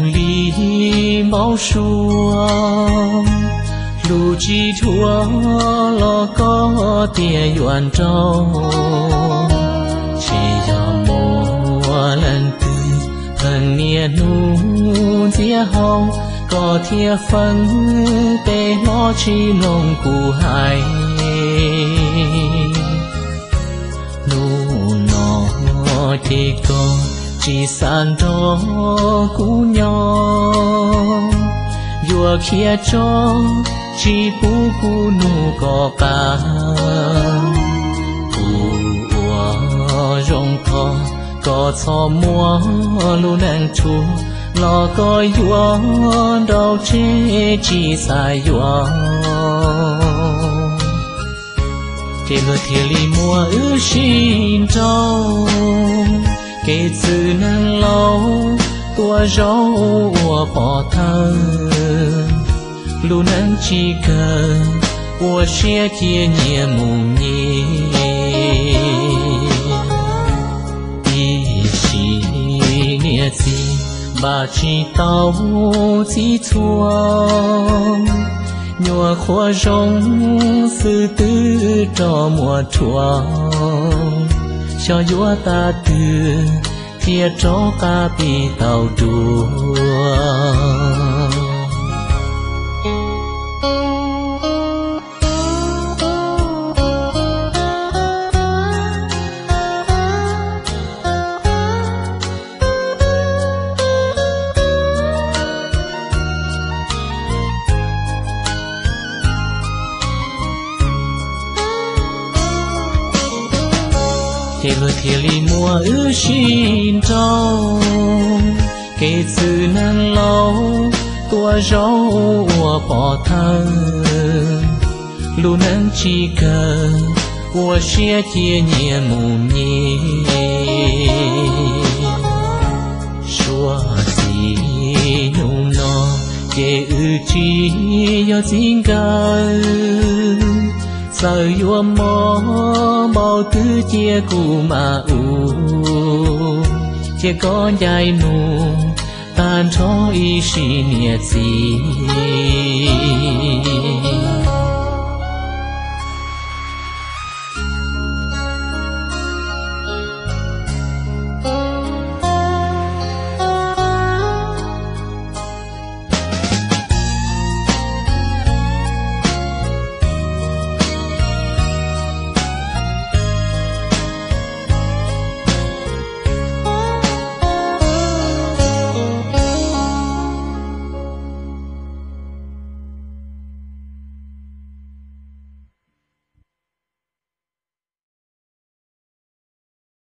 Li npau suav, lus tsis dhuav los koj tias yuav nrauj, ces yog muaj leej twg pheej niaj hnub ntxias hau, koj thiaj feeb peb hlob tsis mloog kuv hais. Hnub no ces koj tsis xav nrog kuv nyob, yuav khiav tso tsis pub kuv nug koj qab. Kuv ua zoo thov koj txhob muab lub neej rhuav, los koj yuav nrauj tseg tsis xav yuav. Ces luag thiaj li muab wb sib nrauj, kev txwm neeg laus tua zaub ua pov thawj. Lub neej tsis kawg, ua siab cia nyias mus nyias. Ib sim niam txiv npaj tsis tau txhij txhua, nyuam qhuav zoo xwb twb rov muab rhuav, xyov yuav tag twg thiaj rov qab pib tau dua. Ces luag thiaj li muab wb sib nrauj, kev txwm neeg laus tua zaub ua pov thawj. Lub neej tsis kawg, ua siab cia nyias mus nyias. Suav txij hnub no ces wb tsis yog txij nkawm. Txawm yuav mob npaum twg cia kuv mam ua, cia koj ncaim mus tag nrho ib sim niam txiv.